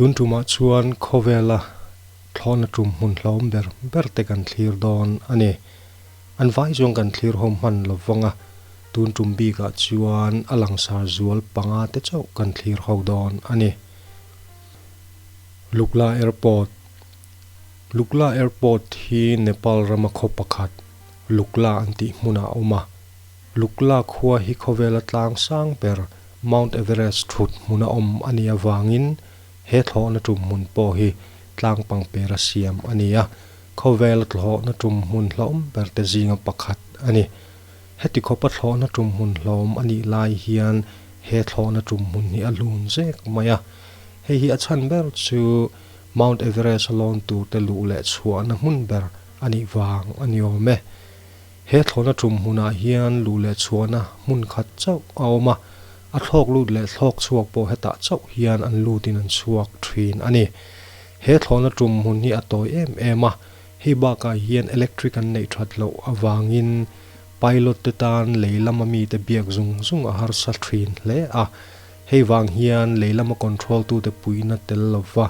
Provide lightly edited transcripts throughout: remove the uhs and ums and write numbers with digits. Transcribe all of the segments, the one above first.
Tun tumah chuan khawvela thlawhna tum hmun hlawm ber ber te kan thlir dawn a ni. An vai chuan kan thlir ho hman lo vang a, tun tum bikah chuan a langsar zual panga te chauh kan thlir ho dawn a ni. Lukla Airport Lukla Airport hi Nepal rama khaw pakhat Lukla an tih hmunah a awm a. Lukla khua hi khawvela tlang sang ber Mount Everest thut hmuna awm a nih avangin he thlawhna tum hmun pawh hi tlang pangpera siam a ni a, khawvela thlawhna tum hmun hlawm ber te zinga pakhat a ni. Heti khawpa thlawhna tum hmun hlawm a nih lai hian he thlawhna tum hmun hi a lun zek mai a. Hei hi a chhan ber chu Mount Everest a lawn tur te luh leh chhuahna hmun ber a nih vang a ni awm e. He thlawhna tum hmunah hian luh leh chhuahna hmun khat chauh a awm a, a thlawk lut leh thlawk chhuak pawh hetah chauh hian an lutin an chhuak thin a ni. He thlawhna tum hmun hi a tawi em em a, hei bakah hian electric an neih that loh avangin pilot te tan lei lama mite biak zung zung a harsa thin hle a, hei vang hian lei lama control tute puihna tel lova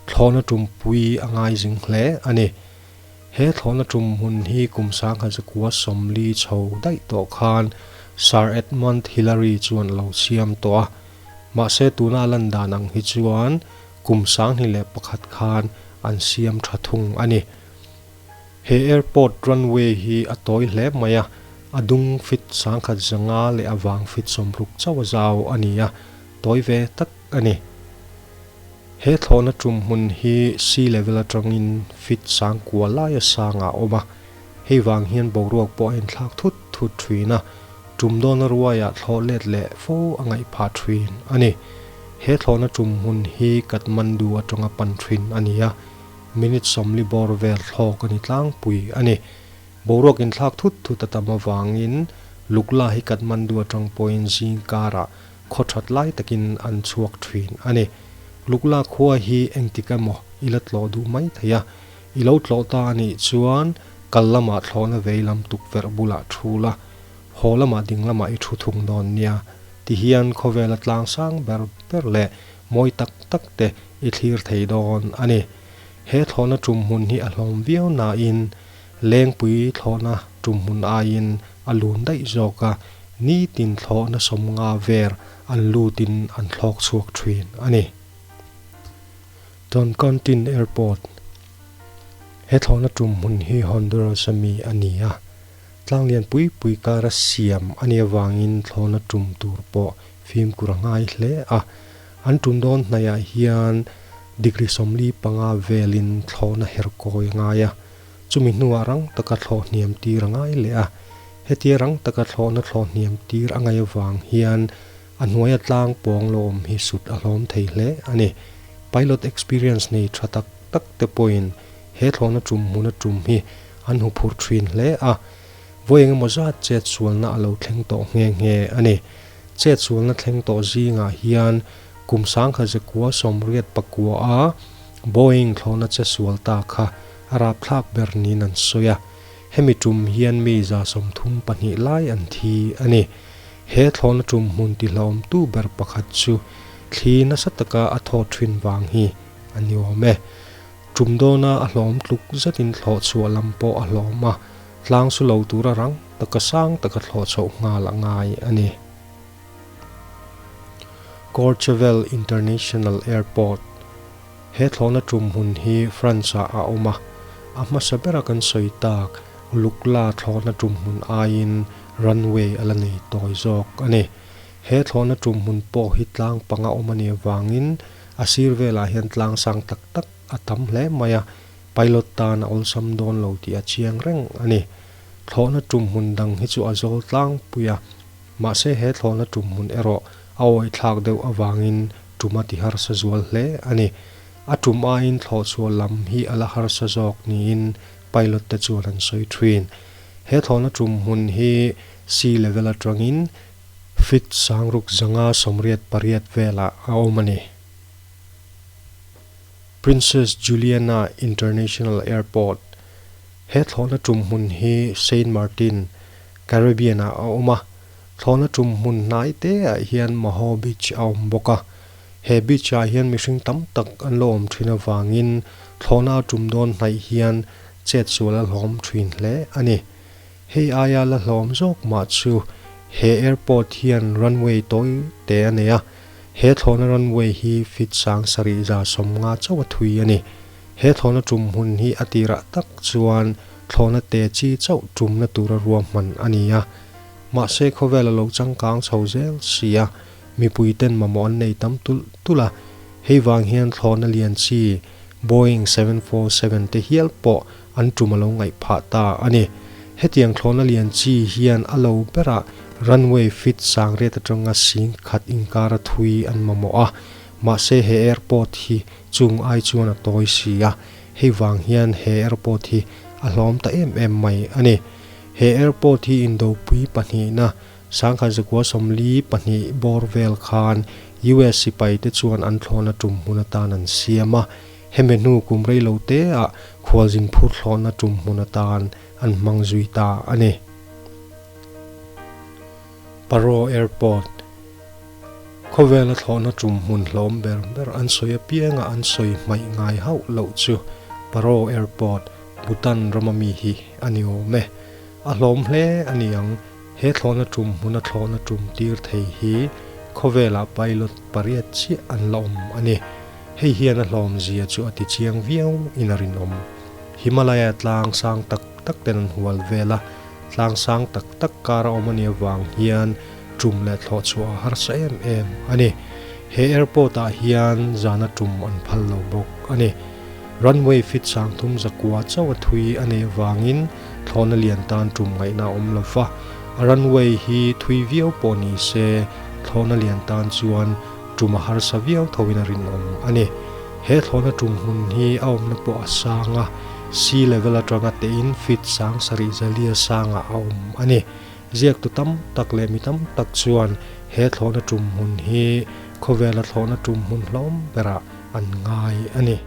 thlawhna tumpui a ngai zing hle a ni. He thlawhna tum hmun hi kum sangha zakua 40 chho daih tawh khan Sir Edmund Hillary chuan a lo siam tawh a. Mahse tuna a lan dan ang hi chuan kum 2001 khan an siam tha thung a ni. He airport runway hi a tawi hle mai a, a dung feet 105 leh a vang feet 60 chauh a zau a ni a, tawi ve tak a ni. He thlawhna tum hmun hi sea level atangin feet 9,000 laia sangah a awm a, hei vang hian boruak pawh a inthlak thut thut thin a, tum dawna ruaiah thlawh let leh fo a ngaih phah thin a ni. He thlawhna tum hmun hi Kathmandu atanga pan thin a ni a, minute 40 bawr vel thlawk a ni tlangpui a ni. Boruak inthlak thut thut a tam avangin Lukla hi Kathmandu atang pawhin zing karah khaw that lai takin an chhuak thin a ni. Lukla khua hi engtik emaw i la tlawh duh mai thei a, i lo tlawh ta a nih chuan kal lamah thlawhna vei lam tukverh bulah thu la, haw lamah ding lamah i thu thung dawn nia. Tihian khawvela tlang sang ber ber leh mawi tak tak te i thlir thei dawn a ni. He thlawhna tum hmun hi a hlawm viau nain Lengpui thlawhna tum hmun aiin a lun daih zawk a, nitin thlawhna 50 ver an lutin an thlawk chhuak thin a ni. Toncontin Airport, He thlawhna tum hmun hi Honduras a mi a ni a, tlang lian pui pui kara siam a nih avangin thlawhna tum tur pawh fimkhur a ngai hle a. An tum dawn hnaihah hian degree 45 velin thlawhna her kawi a ngai a, chumi hnuah rang taka thlawh hniam tir a ngai leh a. Hetia rang taka thlawhna thlawh hniam tir a ngaih avang hian a hnuaia tlang pawng lo awm hi sut a hlawm thei hle a ni. Pilot experience nei tha tak tak te pawhin he thlawhna tum hmuna tum hi an hu phur thin hle a, vawi engemaw zat chet sualna a lo thleng tawh nghe nghe a ni. Chet sualna thleng tawh zingah hian kum 1989 a Boeing thlawhna che sual ta kha a rapthlak ber niin an sawi a, hemi tum hian mi 32 lai an thi a ni. He thlawhna tum hmun tihlawmtu ber pakhat chu thli nasa taka a thaw thin vang hi a ni awm e. Tum dawna a hlawm tluk zetin thlawh chhuah lam pawh a hlawm a, tlang su lo tura rang taka sang taka thlawh chhoh nghal a ngai a ni. Courchevel International Airport, He thlawhna tum hmun hi France-ah a awm a, a hmasa bera kan sawi tak Lukla thlawhna tum hmun aiin runway a la nei tawi zawk a ni. He thlawhna tum hmun pawh hi tlang panga awm a nih avangin a sir velah hian tlang sang tak tak a tam hle mai a, pilot tan a awlsam dawn lo tih a chiang reng a ni. Thlawhna tum hmun dang hi chu a zawl tlangpui a, mahse he thlawhna tum hmun erawh a awithlak deuh avangin tum a ti harsa zual hle a ni. A tum aiin thlawh chhuah lam hi a la harsa zawk niin pilot te chuan an sawi thin. He thlawhna tum hmun hi sea level atangin feet 6588 velah a awm a ni. Princess Juliana International Airport, He thlawhna tum hmun hi Saint Martin, Caribbean ah a awm a. Thlawhna tum hmun hnai te ah hian Maho Beach a awm bawk a. He beach ah hian mihring tam tak an lo awm thin avangin thlawhna a tum dawn hnaih hian chet sual a hlawm thin hle a ni. Hei aia la hlawm zawk mah chu he airport hian runway tawi te a nei a, he thlawhna runway hi feet 7750 chauh a thui a ni. He thlawhna tum hmun hi a tirah tak chuan thlawhna te chi chauh tumna tura ruahman a ni a. Mahse khawvel a lo changkang chho zel si a, mipui ten mamawh an nei tam tulh tulh a, hei vang hian thlawhna lian chi Boeing 747 te hial pawh an tum a lo ngaih phah ta a ni. Hetiang thlawhna lian chi hian a lo berah runway fit sangriat atanga sing khat inkara thui an mamawh a, mahse he airport hi chung ai chuan a tawi si a, hei vang hian he airport hi a hlawm ta em em mai a ni. He airport hi indopui pahnihna 1942 bawr vel khan US sipai te chuan an thlawhna tum hmun atan an siam a, hemi hnu kum rei lo te ah khualzin phur thlawhna tum hmun atan an hmang zui ta a ni. Paro Airport, Khawvela thlawhna tum hmun hlawm ber ber an sawi apianga an sawi hmaih ngai hauh loh chu Paro Airport, Bhutan rama mi hi a ni awm e. A hlawm hle a ni ang. He thlawhna tum hmuna thlawhna tum tir thei hi khawvelah pilot pariat chiah an la awm a ni. Hei hian a hlawmzia chu a ti chiang viau in a rinawm. Himalaya tlang sang tak tak ten an hual vel a, tlang sang tak tak kar a awm a nih avang hian tum leh thlawh chhuah a harsa em em a ni. He airport ah hian zana tum an phal lo bawk a ni. Runway fit 3100 chauh a thui a neih avangin thlawhna lian tan tum ngaihna a awm lo va, a runway hi thui viau pawh ni se thlawhna lian tan chuan tum a harsa viau thoin a rinawm a ni. He thlawhna tum hmun hi a awmna pawh a sang a, sea level atanga tein feet 7004 sangah a awm a ni. Ziaktu tam tak leh mi tam tak chuan he thlawhna tum hmun hi khawvela thlawhna tum hmun hlawm berah an ngai a ni.